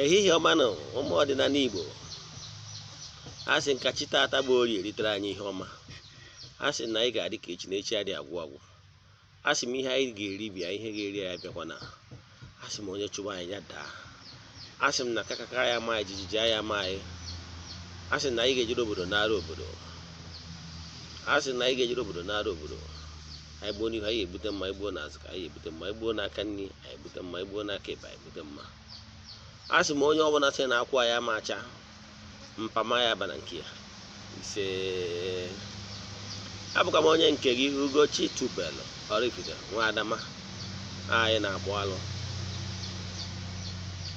Ehihie ọma nụ, ụmụ ọdịnala Igbo. A sị nka chi taata bụ Orie ritere anyị ihe ọma. A sị na anyị ga-adị ka echi na echi adị agwụ agwụ. A sị m ihe anyị ga-eri bịa, ihe ga-eri ya bịakwana. A sị m onye chụba anyị ya daa. A sị m na kakaka ya ama anyị, jijiji ya ama anyị. A sị na anyị ga-ejere obodo nara obodo. A sị na anyị ga-ejere obodo nara obodo. Anyị gbuo n'ihu, anyị ebute mma. Anyị gbuo n'azụ ka anyị ebute mma. Anyị gbuo n'aka nri, anyị ebute mma. Anyị gbuo n'aka ekpe, anyị ebute mma. A sị m onye ọbụla sị na akwụ ya ama acha, mpama ya ba na nke ya. Ise. Abụkwa m onye nke gị, Ugochi Tubelu Oraifite, nwa Adama anyị na-akpụ alụ.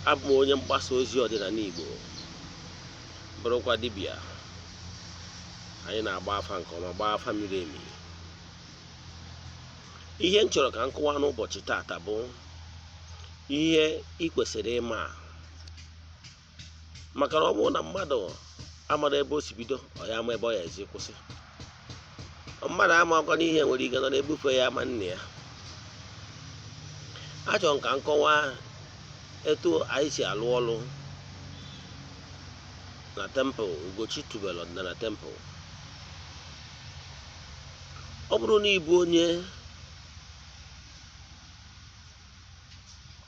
Abụ m onye mgbasa ozi ọdịnala Igbo, bụrụkwa dibịa. Anyị na-agba afa nke ọma, gbaa afa miri emi. Ihe m chọrọ ka m kọwaa n'ụbọchị taata bụ ihe ị kwesịrị ịma, maka na ọ bụrụ na mmadụ amara ebe o si bido, ọ ya ama ebe ọ ya ezi kwụsị. Mmadụ amakwa n'ihe nwere ike nọ na-ebufe ya ama nne ya. Achọrọ m ka m kọwaa etu anyị si alụ ọrụ na temple Ugochi Tubelu Ọdịnala Temple. Ọ bụrụ na ị bụ onye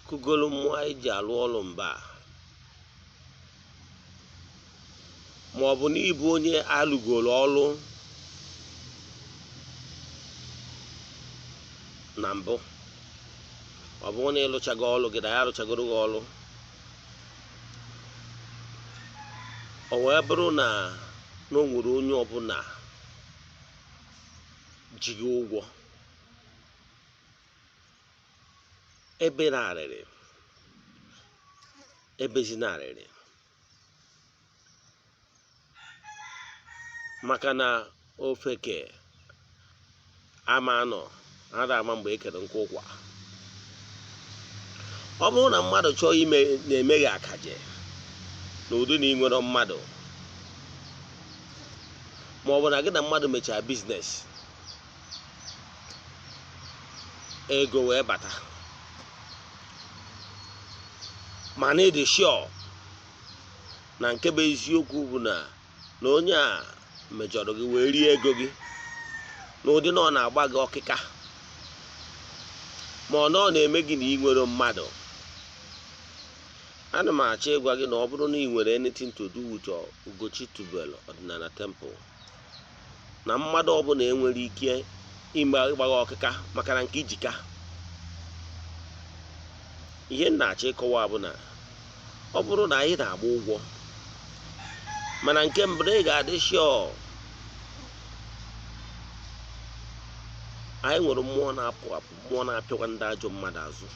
kụgolu mmụọ anyị ji alụ ọrụ mba, ma ọ bụ na ị bụ onye alụgoro ọrụ na mbụ, ọ bụrụ na ịlụchago ọrụ gị na ya arụchagoro gị ọrụ, o wee bụrụ na o nwere onye ọbụla ji gị ụgwọ, ebena arịrị, ebezina arịrị, maka na ofeke ama anọ ada ama mgbe e kere nkụ ụkwa. Ọ bụrụ na mmadụ chọọ ime na-eme gị akaje na ụdị na ị nwere mmadụ, ma ọ bụ na gị na mmadụ mechaa business, ego wee bata, mana ị dị sure na nke bụ eziokwu bụ na onye a mejọrọ gị wee rie ego gị n'ụdị na ọ na-agba gị ọkịka, ma ọ na ọ na-eme gị na ị nwere mmadụ. Ana m achọ ịgwa gị na ọ bụrụ na ị nwere anything to do with Ugochi Tubelu Ọdịnala Temple, na mmadụ ọbụla enwere ike ịgba gị ọkịka maka na nke ijika. Ihe m na-achọ ịkọwa bụ na ọ bụrụ na anyị na-agba ụgwọ, mana nke mbụ na ị ga-adị sure anyị nwere mmụọ na-apụ apụ, mmụọ na-apịakwa ndị ajọ mmadụ azụ.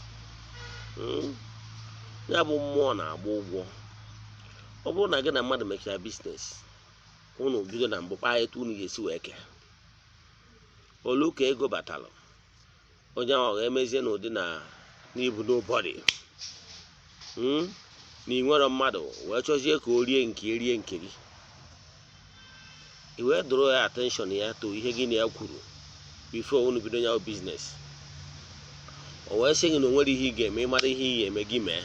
Ya bụ mmụọ na-agba ụgwọ. Ọ bụrụ na gị na mmadụ mechara business, unu bido na mbụ kpaa etu unu ga-esi wee kee olu ka ego batalụ, onye ahụ ga-emezie n'ụdị na n'ibu nobody, na ị nwere mmadụ, wee chọzie ka o rie nke erie nke gị, i wee dọrọ ya attention ya to ihe gị na ya kwuru before unu bido ya business. O wee sị gị na o nwere ihe ị ga-eme, ịmara ihe ị ga-eme gị mee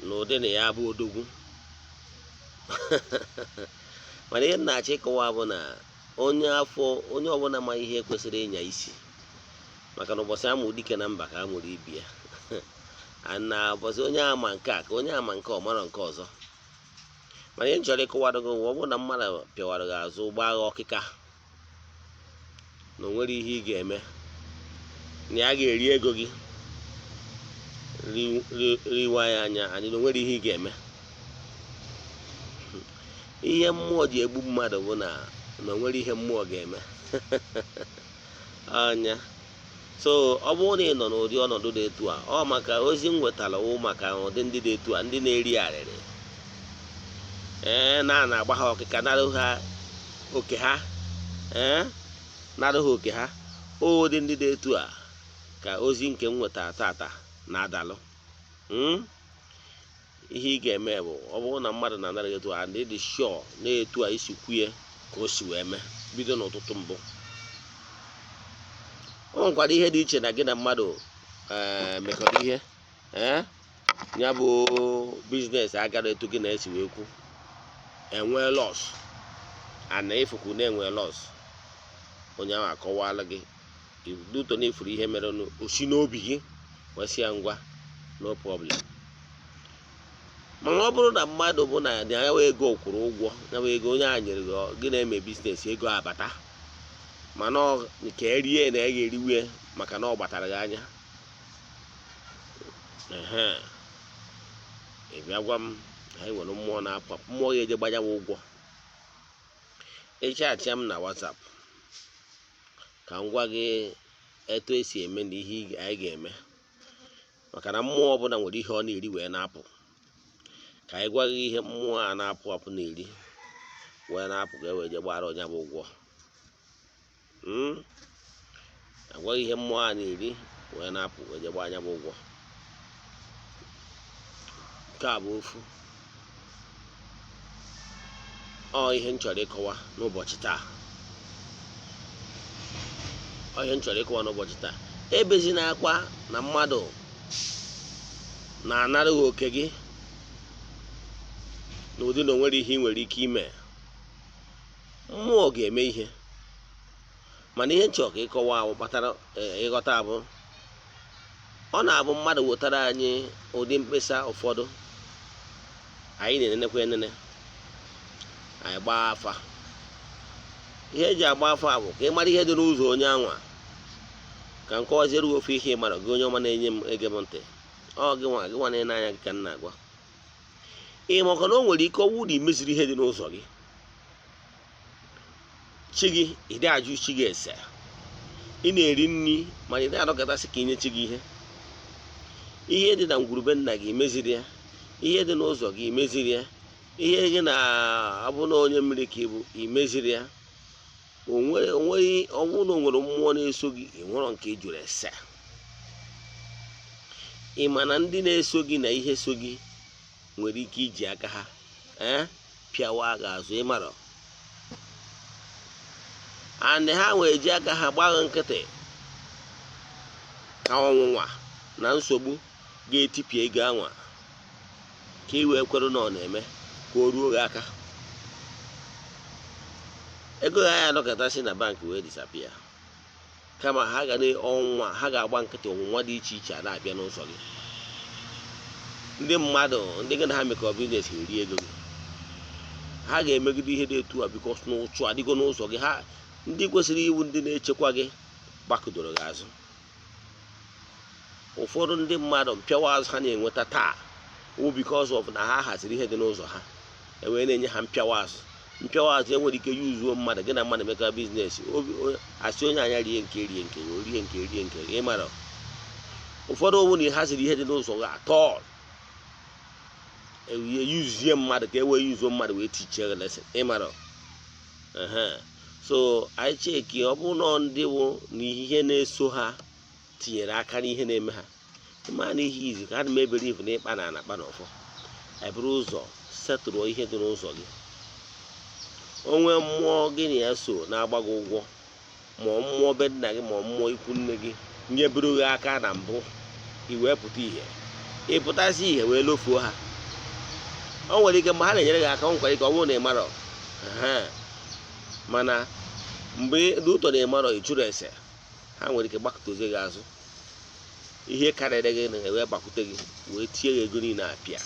n'ụdị na ya bụ odogwu. Mana ihe m na-achọ ịkọwa bụ na onye afọ onye ọbụla ma ihe kwesịrị ịnya isi, maka na ụbọchị amụ dike na mba ka a mụrụ ibi ya, na ụbọchị onye ama nke a ka onye ama nke ọ mara nke ọzọ. Mana ihe m chọrọ ịkọwara gị, ọ bụrụ na mmadụ pịawara gị azụ, gbaa gị ọkịka na o nwere ihe ị ga-eme, na ya ga-eri ego gị riwa ya anya anyị, na o nwere ihe ị ga-eme. Ihe mmụọ ji egbu mmadụ bụ na o nwere ihe mmụọ ga-eme anya. So ọ bụrụ na ị nọ n'ụdị ọnọdụ dị etu a, ọ maka ozi m nwetara wụ maka ụdị ndị dị etu a, ndị na-eri arịrị, ee, na na-agba ha ọkịka, nara ha oke ha, ee, nara ha oke ha. Ụdị ndị dị etu a ka ozi nke m nwetara tata na-adalụ. Ihe ị ga-eme bụ, ọ bụrụ na mmadụ na-anara gị etu a, ndị dị sure na etu a isi kwuye ka o si wee mee bido n'ụtụtụ mbụ. O nwekwara ihe dị iche na gị na mmadụ mekọrọ ihe, ee, Ya bụ business agara etu gị na-esi wee kwu, enwee loss, ana ịfụkwu na-enwe loss. Onye ahụ akọwala gị duto na ifuru ihe mere, osi n'obi gị wee sị ya, "Ngwa, no problem." Mana ọ bụrụ na mmadụ bụ na ya wee ego kwụrụ ụgwọ, ya wee ego onye a nyere gị, gị na-eme business, ego abata, mana nke erie na ya ga-eriwe maka na ọ gbatara gị anya, ehe, ị bịa gwa m, anyị nwere mmụọ na-apụ apụ, mmụọ ga-eje gbanya m ụgwọ. Ịchatịa m na WhatsApp ka m gwa gị etu esi eme na ihe anyị ga-eme, maka na mmụọ ọbụla nwere ihe ọ na-eri wee na-apụ. Ka anyị gwa gị ihe mmụọ a na-apụ apụ na-eri wee na-apụ, ka e wee je gbara onye bụ ụgwọ. Agwaghị ihe mmụọ a na-eri wee na-apụ wee je gbaa anya bụ ụgwọ. Nke a bụ ofu ọ ihe m chọrọ ịkọwa n'ụbọchị taa. Ọ ihe m chọrọ ịkọwa n'ụbọchị taa: ebezina akwa na mmadụ na-anara gị oke gị n'ụdị na o nwere ihe ị nwere ike ime. Mmụọ ga-eme ihe, mana ihe nchọ ka ịkọwa ahụ kpatara ịghọta abụ ọ na-abụ mmadụ wetara anyị ụdị mkpesa ụfọdụ, anyị na-enenekwa enene, anyị gbaa afa. Ihe eji agba afa bụ ka ị mara ihe dị n'ụzọ onye anwa. Ka m kọwaziere gị ofe ihe ị mara, gị onye ọma na-enye m ege m ntị. Ọ gị nwa, gị nwa na-ene anya gị ka m na-agwa. Ị maka na o nwere ike ọnwụ na imeziri ihe dị n'ụzọ gị, chi gị, ị dị ajụ chi gị ese. Ị na-eri nri, mana ị na-anọkọtasị ka inye chi gị ihe. Ihe dị na ngwurube nna gị, meziri ya. Ihe dị n'ụzọ gị, meziri ya. Ihe gị na abụ na onye mmiri ka ị bụ, imeziri ya. Onweghị ọnwụ na o nwere mmụọ na-eso gị, ị nwere nke ị jụrụ ese. Ị ma na ndị na-eso gị na ihe so gị nwere ike iji aka ha ee pịawa gị azụ. Ịmarọ and ha nwere ji aka ha gbaa nkịtị ka ọnwụnwa na nsogbu ga-etipịa ego anwa, ka ị wee kwere na ọ na-eme ka o ruo gị aka. Ego ha ya anọkọtasị na bank wee disappear, kama ha ga na ọnwa ha ga-agba nkịtị, ọnwụnwa dị iche iche a na-abịa n'ụzọ gị. Ndị mmadụ, ndị gị na ha mekọ business, eri ego gị. Ha ga-emegide ihe dị etu a because na ụchụ adịgo n'ụzọ gị. Ha ndị kwesịrị iwu, ndị na-echekwa gị, gbakụdoro gị azụ. Ụfọdụ ndị mmadụ, mpịawa azụ ha na-enweta taa wụ because of na ha haziri ihe dị n'ụzọ ha, ewee na-enye ha mpịawa azụ. Mpịawa azụ enwere ike yuzuo mmadụ gị na mmadụ mekọ business, obi asị onye anya rie nke, rie nke, o rie nke, rie nke gị. Mara ụfọdụ owu na ị haziri ihe dị n'ụzọ gị atọ, yuzie mmadụ ka e wee yuzuo mmadụ wee tichie gị lesson. Ịmara so anyị cheki, ọ bụrụ na ndị wụ na ihe na-eso ha tinyere aka n'ihe na-eme ha, ịma na ihe izi ka ana m ebere ivu na ịkpa na ana akpa na ọfọ eburu ụzọ setụrụ ihe dị n'ụzọ gị. Onwe mmụọ gị na ya so na-agba gị ụgwọ, ma ọ mmụọ be nna gị, ma ọ mmụọ ikwu nne gị nyeburu gị aka na mbụ, i wee pụta ihe, ịpụtasị ihe wee lofuo ha. O nwere ike mgbe ha na-enyere gị aka, o nwekwara ike ọ bụrụ na ị marọ. Mana mgbe dị ụtọ na ị marọ, ị jụrụ ese, ha nwere ike gbakọtozie gị azụ. Ihe karịrị gị na-ewee gbakwute gị wee tie gị ego niile apịa.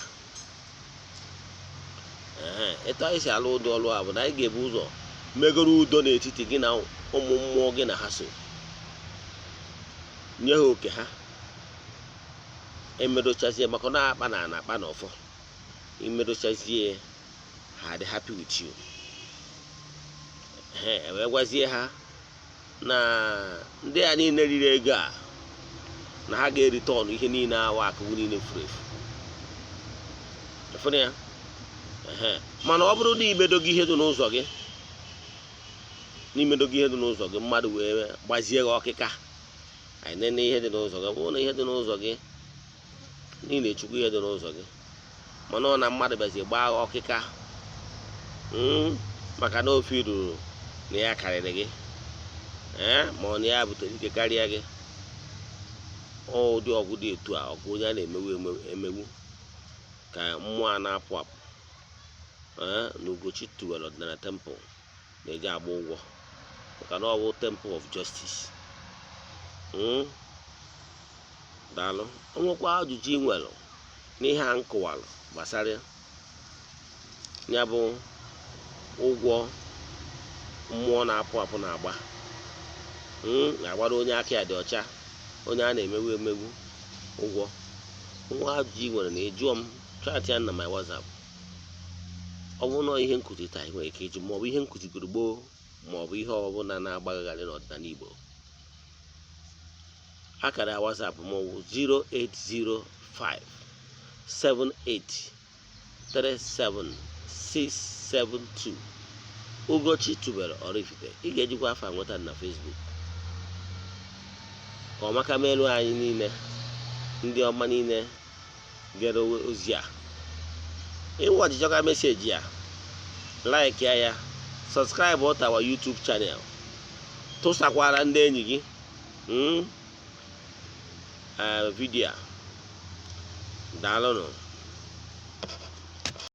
Ee, etu anyị si alụ ụdị ọlụ a bụ na anyị ga-ebu ụzọ megoro udo n'etiti gị na ụmụ mmụọ gị na ha so, nye ha oke ha, emedochazie, maka na akpa na ana akpa na ọfọ. Imedochazie, ha dị happy with you. Ee, wee gwazie ha na ndị a niile riri ego a, na ha ga-erite ọnụ ihe niile awa akụgụ niile furu efu. Ịfụrụ ya? Ehe. Mana ọ bụrụ na imedogo ihe dị n'ụzọ gị, n'imedogo ihe dị n'ụzọ gị, mmadụ wee gbazie gị ọkịka, anyị nene ihe dị n'ụzọ gị. Ọ bụrụ na ihe dị n'ụzọ gị niile echukwu ihe dị n'ụzọ gị, mana ọ na mmadụ bịazie gbaa gị ọkịka, maka na ofe ruru na ya karịrị gị, ee, ma ọ na ya butere ike karịa gị, ọ ụdị ọgụ dị etu a, ọgụ onye a na-emewu emewu. Ka mmụọ a na-apụ apụ na Ugochi tubelu ọdịnala temple na-eji agba ụgwọ, maka na ọ bụ temple of justice. Daalụ. O nwekwa ajụjụ ị nwere n'ihe a nkụwalụ gbasara ya bụ ụgwọ mmụọ na-apụ apụ na-agba, na-agbara onye aka ya dị ọcha, onye a na-emegbu emegbu ụgwọ, nwa ajụjụ ị nwere na ịjụọ m, chat ya na my WhatsApp. Ọ bụrụ na ihe nkụzi taa ị nwere ike ịjụ, maọbụ ihe nkụzigoro gboo, maọbụ ihe ọbụla na-agbagharị n'ọdịnala Igbo, akara WhatsApp m wụ 0805 78 37 672. Ugochi tubelu Oraifite. Ị ga-ejikwa afa nweta na Facebook. Ka ọmaka melu anyị niile, ndị ọma niile gere ozi a. Ịwụ ọchịchọka message a, like ya, subscribe to our YouTube channel, tụsakwara ndị enyi gị video a. Daalụnụ.